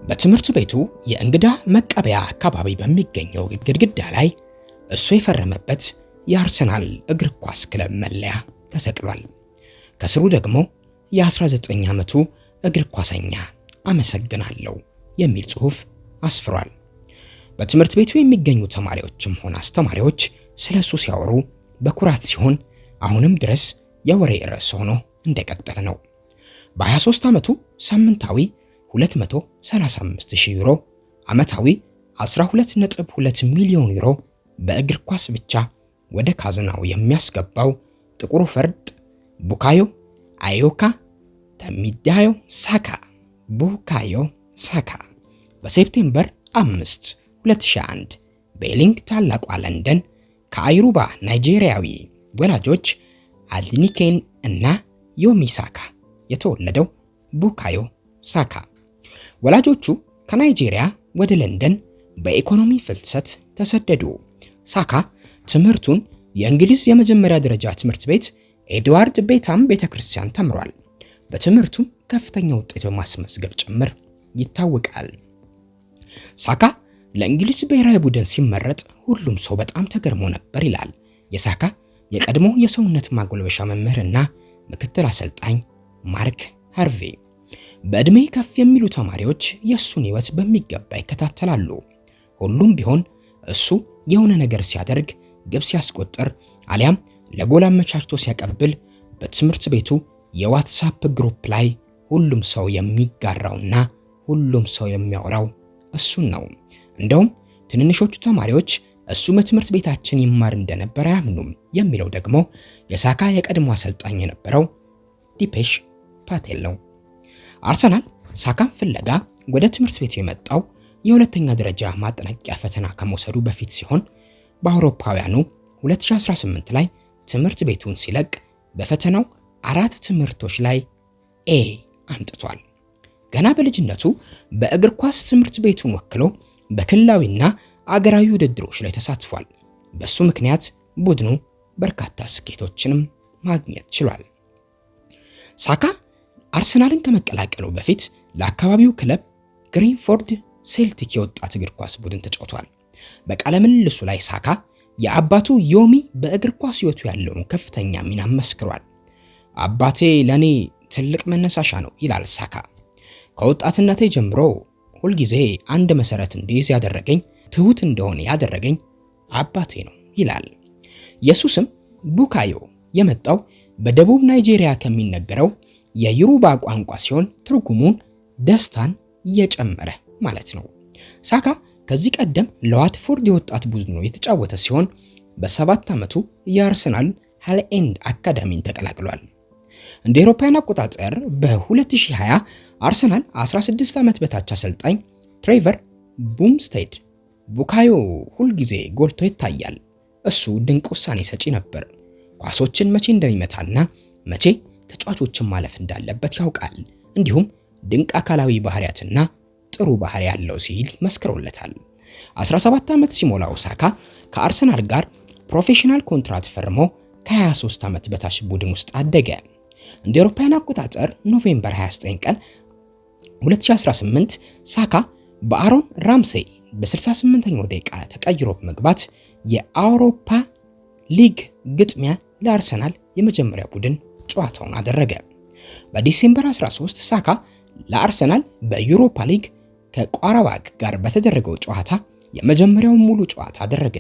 በትምህርት ቤቱ የእንግዳ መቀበያ አካባቢ በሚገኘው ግድግዳ ላይ እሱ የፈረመበት የአርሰናል እግር ኳስ ክለብ መለያ ተሰቅሏል። ከስሩ ደግሞ የ19 ዓመቱ እግር ኳሰኛ አመሰግናለሁ የሚል ጽሑፍ አስፍሯል። በትምህርት ቤቱ የሚገኙ ተማሪዎችም ሆነ አስተማሪዎች ስለ እሱ ሲያወሩ በኩራት ሲሆን አሁንም ድረስ የወሬ ርዕስ ሆኖ እንደቀጠለ ነው። በ23 ዓመቱ ሳምንታዊ 235,000 ዩሮ፣ ዓመታዊ 12.2 ሚሊዮን ዩሮ በእግር ኳስ ብቻ ወደ ካዝናው የሚያስገባው ጥቁሩ ፈርጥ ቡካዮ አዮካ ተሚዳዮ ሳካ ቡካዮ ሳካ በ September 5 2001 በኤሊንግ ታላቋ ለንደን ከአይሩባ ናይጄሪያዊ ወላጆች አድኒኬን እና ዮሚ ሳካ የተወለደው ቡካዮ ሳካ ወላጆቹ ከናይጄሪያ ወደ ለንደን በኢኮኖሚ ፍልሰት ተሰደዱ። ሳካ ትምህርቱን የእንግሊዝ የመጀመሪያ ደረጃ ትምህርት ቤት ኤድዋርድ ቤታም ቤተክርስቲያን ተምሯል። በትምህርቱም ከፍተኛ ውጤት በማስመዝገብ ጭምር ይታወቃል። ሳካ ለእንግሊዝ ብሔራዊ ቡድን ሲመረጥ ሁሉም ሰው በጣም ተገርሞ ነበር ይላል የሳካ የቀድሞ የሰውነት ማጎልበሻ መምህርና ምክትል አሰልጣኝ ማርክ ሃርቬ። በዕድሜ ከፍ የሚሉ ተማሪዎች የእሱን ሕይወት በሚገባ ይከታተላሉ። ሁሉም ቢሆን እሱ የሆነ ነገር ሲያደርግ፣ ግብ ሲያስቆጥር አሊያም ለጎል አመቻችቶ ሲያቀብል በትምህርት ቤቱ የ WhatsApp group ላይ ሁሉም ሰው የሚጋራውና ሁሉም ሰው የሚያወራው እሱን ነው። እንደውም ትንንሾቹ ተማሪዎች እሱ በትምህርት ቤታችን ይማር እንደነበር አያምኑም የሚለው ደግሞ የሳካ የቀድሞ አሰልጣኝ የነበረው ዲፔሽ ፓቴል ነው። አርሰናል ሳካን ፍለጋ ወደ ትምህርት ቤቱ የመጣው የሁለተኛ ደረጃ ማጠናቀቂያ ፈተና ከመውሰዱ በፊት ሲሆን በአውሮፓውያኑ 2018 ላይ ትምህርት ቤቱን ሲለቅ በፈተናው 4 ትምህርቶች ላይ A አምጥቷል። ገና በልጅነቱ በእግር ኳስ ትምህርት ቤቱን ወክሎ በክልላዊና አገራዊ ውድድሮች ላይ ተሳትፏል። በሱ ምክንያት ቡድኑ በርካታ ስኬቶችንም ማግኘት ችሏል። ሳካ አርሰናልን ከመቀላቀሉ በፊት ለአካባቢው ክለብ ግሪንፎርድ ሴልቲክ የወጣት እግር ኳስ ቡድን ተጫውቷል። በቃለ ምልልሱ ላይ ሳካ የአባቱ ዮሚ በእግር ኳስ ሕይወቱ ያለውን ከፍተኛ ሚና መስክሯል። አባቴ ለኔ ትልቅ መነሳሻ ነው ይላል ሳካ። ከወጣትነቴ ጀምሮ ሁልጊዜ አንድ መሰረት እንዲይዝ ያደረገኝ፣ ትሁት እንደሆነ ያደረገኝ አባቴ ነው ይላል። የሱ ስም ቡካዮ የመጣው በደቡብ ናይጄሪያ ከሚነገረው የዩሩባ ቋንቋ ሲሆን ትርጉሙን ደስታን እየጨመረ ማለት ነው። ሳካ ከዚህ ቀደም ለዋትፎርድ የወጣት ቡድኑ የተጫወተ ሲሆን በ7 ዓመቱ የአርሰናል ሃል ኤንድ አካዳሚን ተቀላቅሏል። እንደ አውሮፓውያን አቆጣጠር በ2020 አርሰናል 16 ዓመት በታች አሰልጣኝ ትሬቨር ቡምስቴድ ቡካዮ ሁልጊዜ ጎልቶ ይታያል። እሱ ድንቅ ውሳኔ ሰጪ ነበር። ኳሶችን መቼ እንደሚመታና መቼ ተጫዋቾችን ማለፍ እንዳለበት ያውቃል። እንዲሁም ድንቅ አካላዊ ባህሪያትና ጥሩ ባህሪ ያለው ሲል መስክሮለታል። 17 ዓመት ሲሞላው ሳካ ከአርሰናል ጋር ፕሮፌሽናል ኮንትራት ፈርሞ ከ23 ዓመት በታች ቡድን ውስጥ አደገ። እንደ አውሮፓውያን አቆጣጠር November 29 ቀን 2018 ሳካ በአሮን ራምሴ በ68ኛው ደቂቃ ተቀይሮ በመግባት የአውሮፓ ሊግ ግጥሚያ ለአርሰናል የመጀመሪያ ቡድን ጨዋታውን አደረገ። በ December 13 ሳካ ለአርሰናል በዩሮፓ ሊግ ከቋራባግ ጋር በተደረገው ጨዋታ የመጀመሪያውን ሙሉ ጨዋታ አደረገ።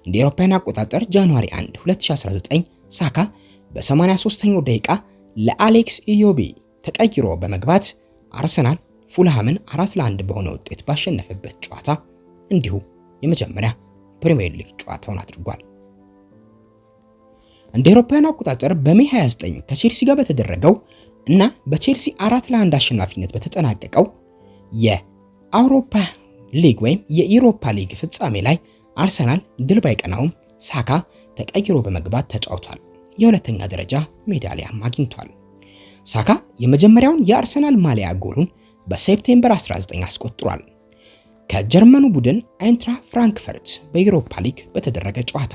እንደ አውሮፓውያን አቆጣጠር January 1 2019 ሳካ በ83ኛው ደቂቃ ለአሌክስ ኢዮቢ ተቀይሮ በመግባት አርሰናል ፉልሃምን 4-1 በሆነ ውጤት ባሸነፈበት ጨዋታ እንዲሁ የመጀመሪያ ፕሪሚየር ሊግ ጨዋታውን አድርጓል። እንደ አውሮፓውያን አቆጣጠር በ May 29 ከቼልሲ ጋር በተደረገው እና በቼልሲ 4-1 አሸናፊነት በተጠናቀቀው የአውሮፓ ሊግ ወይም የኢሮፓ ሊግ ፍጻሜ ላይ አርሰናል ድል ባይቀናውም ሳካ ተቀይሮ በመግባት ተጫውቷል። የሁለተኛ ደረጃ ሜዳሊያም አግኝቷል። ሳካ የመጀመሪያውን የአርሰናል ማሊያ ጎሉን በ September 19 አስቆጥሯል። ከጀርመኑ ቡድን አይንትራ ፍራንክፈርት በዩሮፓ ሊግ በተደረገ ጨዋታ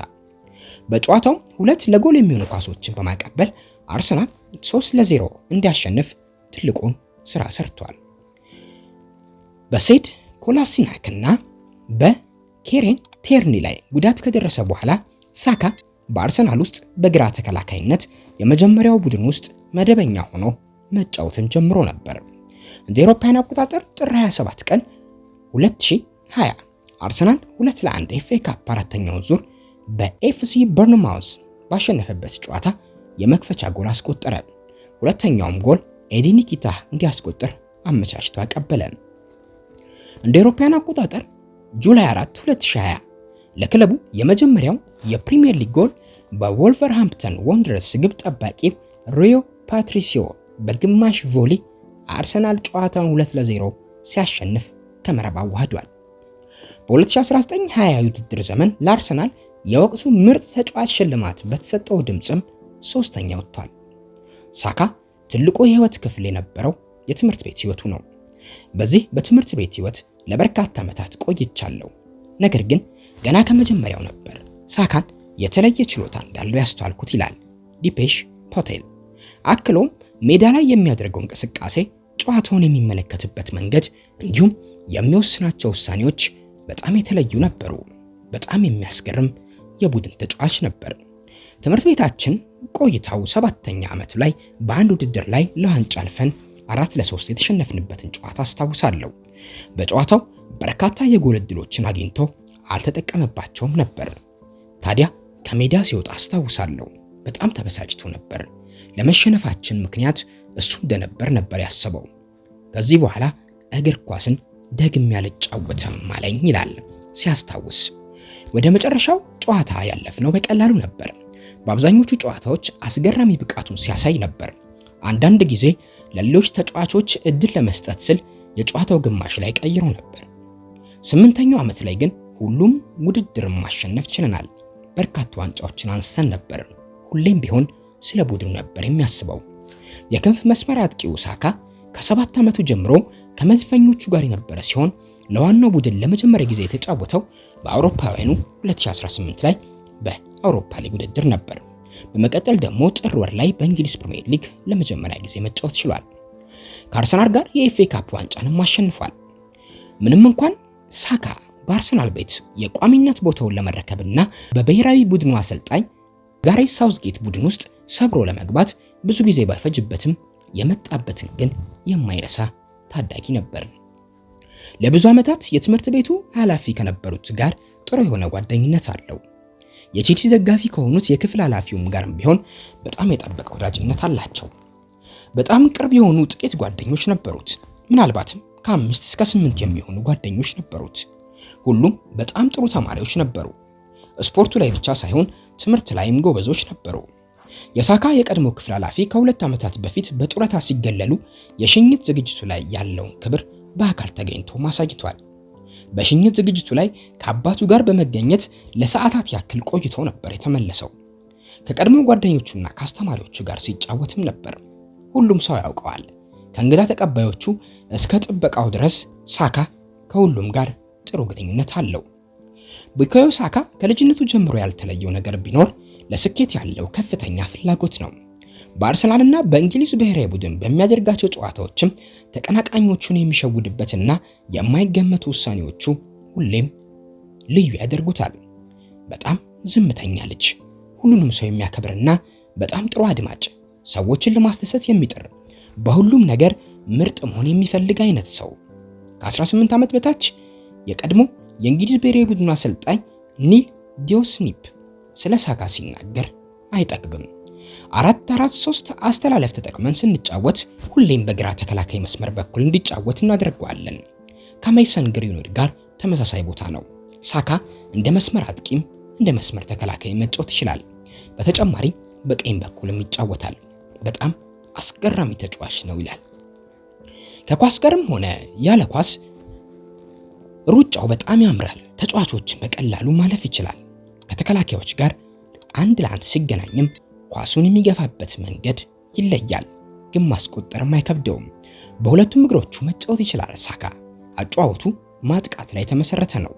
በጨዋታው 2 ለጎል የሚሆኑ ኳሶችን በማቀበል አርሰናል 3-0 እንዲያሸንፍ ትልቁን ስራ ሰርቷል። በሴድ ኮላሲናክና በኬሬን ቴርኒ ላይ ጉዳት ከደረሰ በኋላ ሳካ በአርሰናል ውስጥ በግራ ተከላካይነት የመጀመሪያው ቡድን ውስጥ መደበኛ ሆኖ መጫወትን ጀምሮ ነበር። እንደ አውሮፓውያን አቆጣጠር ጥር 27 ቀን 2020 አርሰናል 2-1 ኤፍኤ ካፕ አራተኛውን ዙር በኤፍሲ በርንማውዝ ባሸነፈበት ጨዋታ የመክፈቻ ጎል አስቆጠረ። ሁለተኛውም ጎል ኤዲ ኒኪታህ እንዲያስቆጥር አመቻችቶ አቀበለ። እንደ አውሮፓውያን አቆጣጠር July 4 2020 ለክለቡ የመጀመሪያው የፕሪሚየር ሊግ ጎል በወልቨርሃምፕተን ወንደረርስ ግብ ጠባቂ ሪዮ ፓትሪሲዮ በግማሽ volley አርሰናል ጨዋታውን 2-0 ሲያሸንፍ ከመረብ አዋህዷል። በ2019-20 የውድድር ዘመን ለአርሰናል የወቅቱ ምርጥ ተጫዋች ሽልማት በተሰጠው ድምፅም ሶስተኛ ወጥቷል። ሳካ ትልቁ የህይወት ክፍል የነበረው የትምህርት ቤት ህይወቱ ነው። በዚህ በትምህርት ቤት ህይወት ለበርካታ ዓመታት ቆይቻለሁ። ነገር ግን ገና ከመጀመሪያው ነበር ሳካን የተለየ ችሎታ እንዳለው ያስተዋልኩት ይላል ዲፔሽ ፖቴል። አክሎም ሜዳ ላይ የሚያደርገው እንቅስቃሴ፣ ጨዋታውን የሚመለከትበት መንገድ እንዲሁም የሚወስናቸው ውሳኔዎች በጣም የተለዩ ነበሩ። በጣም የሚያስገርም የቡድን ተጫዋች ነበር። ትምህርት ቤታችን ቆይታው 7ኛ ዓመቱ ላይ በአንድ ውድድር ላይ ለዋንጫ አልፈን 4-3 የተሸነፍንበትን ጨዋታ አስታውሳለሁ። በጨዋታው በርካታ የጎል እድሎችን አግኝቶ አልተጠቀመባቸውም ነበር። ታዲያ ከሜዳ ሲወጣ አስታውሳለሁ በጣም ተበሳጭቶ ነበር። ለመሸነፋችን ምክንያት እሱ እንደነበር ነበር ያሰበው። ከዚህ በኋላ እግር ኳስን ደግሜ አልጫወትም አለኝ ይላል ሲያስታውስ። ወደ መጨረሻው ጨዋታ ያለፍነው በቀላሉ ነበር። በአብዛኞቹ ጨዋታዎች አስገራሚ ብቃቱን ሲያሳይ ነበር። አንዳንድ ጊዜ ለሌሎች ተጫዋቾች እድል ለመስጠት ስል የጨዋታው ግማሽ ላይ ቀይሮ ነበር። 8ኛው ዓመት ላይ ግን ሁሉም ውድድርን ማሸነፍ ችለናል። በርካታ ዋንጫዎችን አንስተን ነበር። ሁሌም ቢሆን ስለ ቡድኑ ነበር የሚያስበው። የክንፍ መስመር አጥቂው ሳካ ከ7 ዓመቱ ጀምሮ ከመድፈኞቹ ጋር የነበረ ሲሆን ለዋናው ቡድን ለመጀመሪያ ጊዜ የተጫወተው በአውሮፓውያኑ 2018 ላይ በአውሮፓ ሊግ ውድድር ነበር። በመቀጠል ደግሞ ጥር ወር ላይ በእንግሊዝ ፕሪሚየር ሊግ ለመጀመሪያ ጊዜ መጫወት ችሏል። ከአርሰናል ጋር የኤፍኤ ካፕ ዋንጫንም አሸንፏል። ምንም እንኳን ሳካ በአርሰናል ቤት የቋሚነት ቦታውን ለመረከብና በብሔራዊ ቡድኑ አሰልጣኝ ጋሬት ሳውዝጌት ቡድን ውስጥ ሰብሮ ለመግባት ብዙ ጊዜ ባይፈጅበትም የመጣበትን ግን የማይረሳ ታዳጊ ነበር። ለብዙ ዓመታት የትምህርት ቤቱ ኃላፊ ከነበሩት ጋር ጥሩ የሆነ ጓደኝነት አለው። የቼልሲ ደጋፊ ከሆኑት የክፍል ኃላፊውም ጋርም ቢሆን በጣም የጠበቀ ወዳጅነት አላቸው። በጣም ቅርብ የሆኑ ጥቂት ጓደኞች ነበሩት። ምናልባትም ከ5 እስከ 8 የሚሆኑ ጓደኞች ነበሩት። ሁሉም በጣም ጥሩ ተማሪዎች ነበሩ። ስፖርቱ ላይ ብቻ ሳይሆን ትምህርት ላይም ጎበዞች ነበሩ። የሳካ የቀድሞ ክፍል ኃላፊ ከ2 ዓመታት በፊት በጡረታ ሲገለሉ የሽኝት ዝግጅቱ ላይ ያለውን ክብር በአካል ተገኝቶ ማሳይቷል። በሽኝት ዝግጅቱ ላይ ከአባቱ ጋር በመገኘት ለሰዓታት ያክል ቆይቶ ነበር የተመለሰው። ከቀድሞ ጓደኞቹና ከአስተማሪዎቹ ጋር ሲጫወትም ነበር። ሁሉም ሰው ያውቀዋል። ከእንግዳ ተቀባዮቹ እስከ ጥበቃው ድረስ ሳካ ከሁሉም ጋር ጥሩ ግንኙነት አለው። ቡካዮ ሳካ ከልጅነቱ ጀምሮ ያልተለየው ነገር ቢኖር ለስኬት ያለው ከፍተኛ ፍላጎት ነው። በአርሰናልና በእንግሊዝ ብሔራዊ ቡድን በሚያደርጋቸው ጨዋታዎችም ተቀናቃኞቹን የሚሸውድበትና የማይገመቱ ውሳኔዎቹ ሁሌም ልዩ ያደርጉታል። በጣም ዝምተኛ ልጅ፣ ሁሉንም ሰው የሚያከብርና በጣም ጥሩ አድማጭ፣ ሰዎችን ለማስደሰት የሚጥር፣ በሁሉም ነገር ምርጥ መሆን የሚፈልግ አይነት ሰው። ከ18 ዓመት በታች የቀድሞ የእንግሊዝ ብሔራዊ ቡድን አሰልጣኝ ኒል ዲዮስኒፕ ስለ ሳካ ሲናገር አይጠግብም። 4-4-3 አስተላለፍ ተጠቅመን ስንጫወት ሁሌም በግራ ተከላካይ መስመር በኩል እንዲጫወት እናደርገዋለን። ከሜሰን ግሪንውድ ጋር ተመሳሳይ ቦታ ነው። ሳካ እንደ መስመር አጥቂም እንደ መስመር ተከላካይ መጫወት ይችላል። በተጨማሪ በቀኝ በኩልም ይጫወታል። በጣም አስገራሚ ተጫዋች ነው ይላል። ከኳስ ጋርም ሆነ ያለ ኳስ ሩጫው በጣም ያምራል። ተጫዋቾችን በቀላሉ ማለፍ ይችላል። ከተከላካዮች ጋር አንድ ለአንድ ሲገናኝም ኳሱን የሚገፋበት መንገድ ይለያል፣ ግን ማስቆጠርም አይከብደውም። በሁለቱም እግሮቹ መጫወት ይችላል። ሳካ አጨዋወቱ ማጥቃት ላይ የተመሰረተ ነው።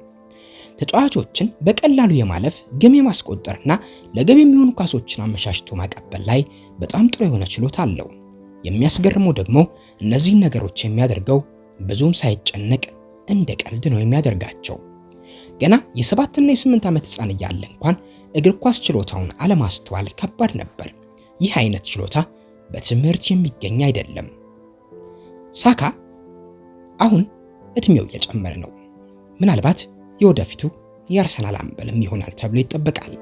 ተጫዋቾችን በቀላሉ የማለፍ ግብ የማስቆጠርና ለግብ የሚሆኑ ኳሶችን አመሻሽቶ ማቀበል ላይ በጣም ጥሩ የሆነ ችሎታ አለው። የሚያስገርመው ደግሞ እነዚህን ነገሮች የሚያደርገው ብዙም ሳይጨነቅ እንደ ቀልድ ነው የሚያደርጋቸው። ገና የ7 እና የ8 ዓመት ሕፃን እያለ እንኳን እግር ኳስ ችሎታውን አለማስተዋል ከባድ ነበር። ይህ አይነት ችሎታ በትምህርት የሚገኝ አይደለም። ሳካ አሁን እድሜው እየጨመረ ነው። ምናልባት የወደፊቱ የአርሰናል አምበልም ይሆናል ተብሎ ይጠበቃል።